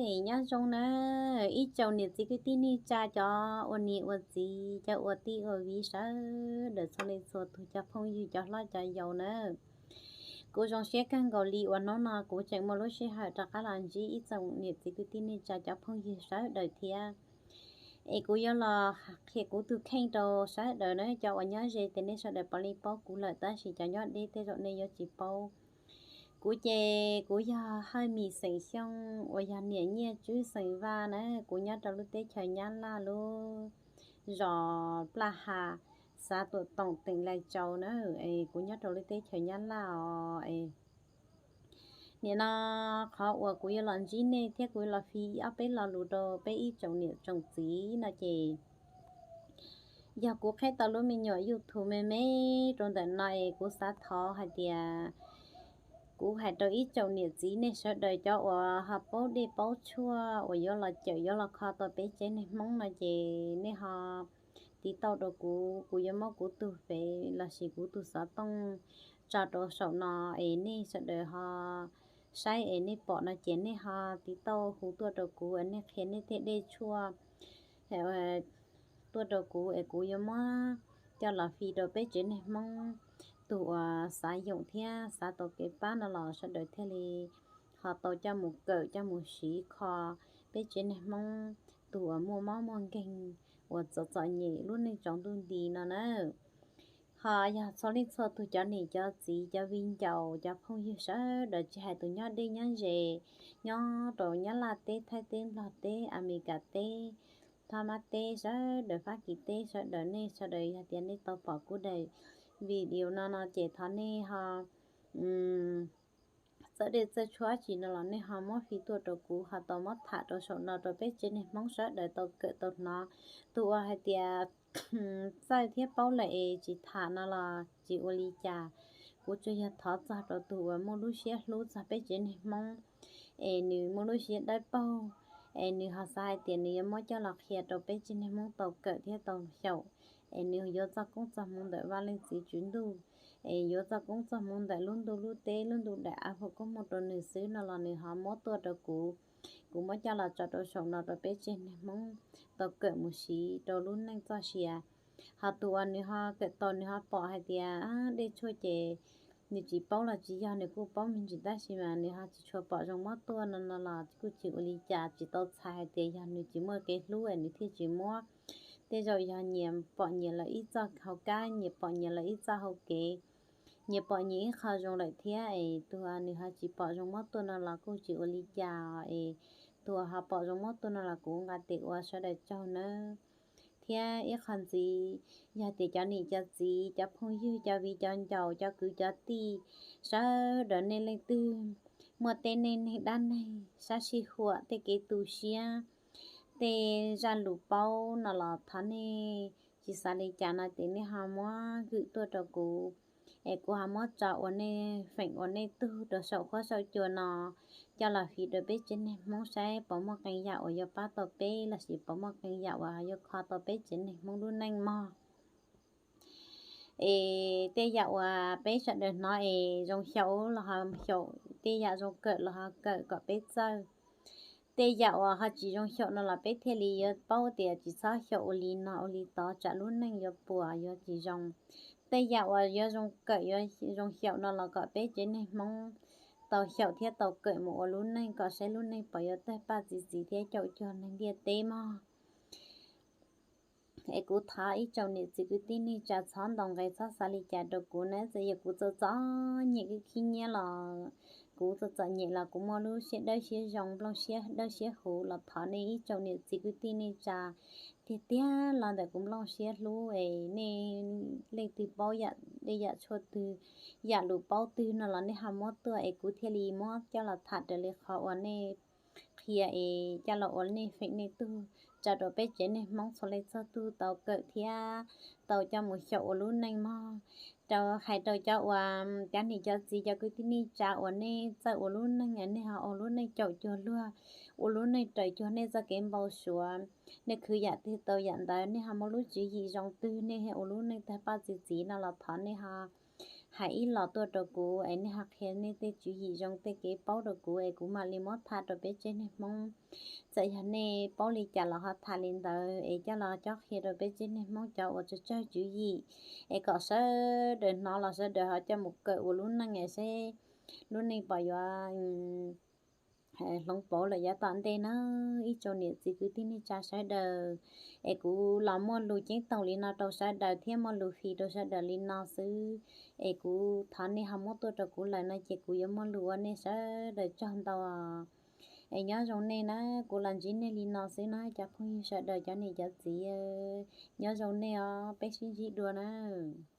Nyob zoo na, ib tsoom niam txiv kwv tij neej tsa, cov ua niam ua txiv, cov ua tij ua viv sawv daws, txhua leej txhua tus, cov phooj ywg, cov hlob cov yau na. Kuv zoo siab kawg nkaus li uas hnub no kuv tseem muaj lub sij hawm rov qab los ntsib ib tsoom niam txiv kwv tij neej tsa, cov phooj ywg sawv daws thiab. Es kuv yuav los qhia kuv tus kheej rau sawv daws na, cov uas nyob ze ces nej sawv daws puav leej paub kuv lawm, tab sis cov nyob deb tej zaum nej yuav tsis paub. Kuv ces kuv yog Hawj Mim xeem Xyooj uas yog niam Nyiaj Tswb xeem Vaj na, kuv nyob rau lub teb chaws Nyab Laj lub zos Plaj Ha, xav Tuam Toom, teem Lais Tsau na. Es kuv nyob rau lub teb chaws Nyab Laj os. Nim no qhov uas kuv yuav los ntsib nej thiab kuv yuav los fi ob peb lo lus rau peb ib tsoom niam tsoom txiv no ces yog kuv qheb tau lub me nyuam YouTube me me rau ntawm no es kuv xav thov hais tias kuv hais rau ib tsoom niam txiv nej sawv daws cov uas ho paub dej paub tshuaj uas yuav los cawm yuav los kho tau peb tsev neeg Hmoob no ces nej ho tiv tauj rau kuv, kuv yuav muab kuv tus fev lossis kuv tus xov tooj tso rau saum no es nej sawv daws ho saib es nej pom no ces nej ho tiv tauj hu tuaj rau kuv, nej qhia nej tej dej tshuaj tuaj rau kuv es kuv yuav muab coj los fi rau peb tsev neeg Hmoob tus uas xav yoom thiab xav tau kev pab no los sawv daws thiaj li ho tau coj mus kawm coj mus siv kho peb tsev neeg Hmoob tus uas muaj mob muaj nkeeg uas txom txom nyem lub neej tsaus ntuj nti no na. Ho yog txhua leej txhua tus cov niam cov txiv cov viv ncaus cov phooj ywg sawv daws tsis hais tus nyob deb nyob ze, nyob rau Nyab Laj teb, Thaib teb, Nplog teb, Amelikas teb, Thab Mab teb, sawv daws Fab Kis teb, sawv daws nej sawv daws yog tias nej tau pom kuv daim video no no ces thov nej ho txawj dej txawj tshuaj tsi no los nej ho muab fi tuaj rau kuv ho tau muab tham rau saum no rau peb tsev neeg Hmoob sawv daws tau kawm tau hnov. Tus uas hais tias txawj thiab paub lawm es tsis tham no los tsis ua li cas. Kuv tsuas yog thov txog rau tus uas muaj lub siab hlub txog peb tsev neeg Hmoob es nws muaj lub siab dawb paug es nws ho xav hais tias nws yuav muab coj los qhia rau peb tsev neeg Hmoob tau kawm thiab tau xyaum es nws yuav txoj koob txoj hmoov ntawm Vaj Leej Txiv Tswv Ntuj es yuav txoj koob txoj hmoov ntawm lub ntuj lub teb lub ntuj daim av foom koob hmoov rau nws xwb no los nws ho muab tuaj rau kuv. Kuv muab coj los tso rau saum no rau peb tsev neeg Hmoob tau kawm mus siv rau lub neej txoj sia. Ho tus uas nws ho kawm tau nws ho pom hais tias dej tshuaj ces nws tsis paub los tsis yog, nws kuj paub me ntsis tab sis mas nws ho tsis tshua pom zoo muab tuaj no no los kuj tsis ua li cas, tsis tau txhais hais tias yog nws tsis muaj kev hlub es nws thiaj tsis muab. Tej zaum yog nyias pom nyias lawv ib txoj hauv kab, nyias pom nyias lawv ib txoj hauv kev, nyias pom nyias ib qho zoo lawm thiab es tus uas nws ho tsis pom zoo muab tuaj no los kuj tsis ua li cas es tus uas ho pom zoo muab tuaj no los kuv nqa tes ua sawv daws tsaug nawb. Thiab ib qho ntxiv, yog tias cov niam cov txiv cov phooj ywg cov viv cov ncaus cov kwv cov tij sawv daws nej leej twg muaj tej neej neeg dab neeg sab sij huam tej kev tu siab, tej zaj lus paub no los thov nej tsis xav li cas no ces nej ho muab hwm tuaj rau kuv es kuv ho muab tso ua nej feem ua nej tug rau saum huab saum cua no coj los fiv rau peb tsev neeg Hmoob saib puas muaj qee yam uas yuav pab tau peb lossis puas muaj qee yam uas yuav kho tau peb tsev neeg Hmoob lub neej mog. Es tej yam uas peb sawv daws hnov es zoo xyaum los ho xyaum, tej yam zoo kawm los ho kawm kom peb txawj. Tej yam uas ho tsis zoo xyaum no los peb thiaj li yuav paub tias tsis txhob xyaum ua li no ua li tod tsam lub neej yuav puas yuav tsis zoo. Tej yam uas yuav zoo kawm yuav zoo xyaum no los kom peb tsev neeg Hmoob tau xyaum thiab tau kawm mus ua lub neej kom saib lub neej puas yuav tawg paj txi txiv thiab caum cuag neeg ntiaj teb mog. Es kuv thov ib tsoom niam txiv kwv tij neej tsa txhob ntaus nqe txhob xav li cas rau kuv na, txawm yog kuv txom txom nyem khib nyiab los, kuv txom txom nyem los kuv muaj lub siab dawb siab zoo nplooj siab dawb siab huv los thov nej ib tsoom niam txiv kwv tij neej tsa tiag tiag los ntawm kuv nplooj siab hlub es nej leej twg paub yam dej yam tshuaj twg, yam lus paub twg no los nej ho muab tuaj es kuv thiaj li muab coj los tham raws li qhov uas nej qhia es coj los ua nej feem nej tug tso rau peb tsev neeg Hmoob txhua leej txhua tug tau kawm thiab tau coj mus xyaum ua lub neej mog. Rau hais rau cov uas cov niam cov txiv cov kwv tij neej tsa uas nej txawj ua lub neej, nej ho ua lub neej caum cuag luag, ua lub neej raws cuag nej txoj kev npau suav, nej khwv yam twg tau yam ntawd, nej ho muaj lub tswv yim zoo twg, nej ua lub neej tawg paj txi txiv no los thov nej ho hais ib los tuaj rau kuv es nej ho qhia nej tej tswv yim zoo tej kev paub rau kuv es kuv mam li muab tham rau peb tsev neeg Hmoob. Txawm yog nej paub li cas los ho tham li ntawd es coj los cob qhia rau peb tsev neeg Hmoob cov uas tsawg tsawg tswv yim es kom sawv daws hnov los sawv daws ho coj mus kawm ua lub neej es seb lub neej puas yuav hloov pauv lawm yav tom ntej na. Ib tsoom niam txiv kwv tij neej tsa sawv daws, es kuv los muaj lus ceeb toom li no rau sawv daws thiab muaj lus hais rau sawv daws li no xwb. Es kuv thov nej ho muab tuaj rau kuv lawm no ces kuv yuav muaj lus ua nej sawv daws tsaug ntau. Es nyob zoo nej na, kuv los ntsib nej li no xwb na cov phooj ywg sawv daws, cov niam cov txiv, nyob zoo nej os, peb sib ntsib dua nawb.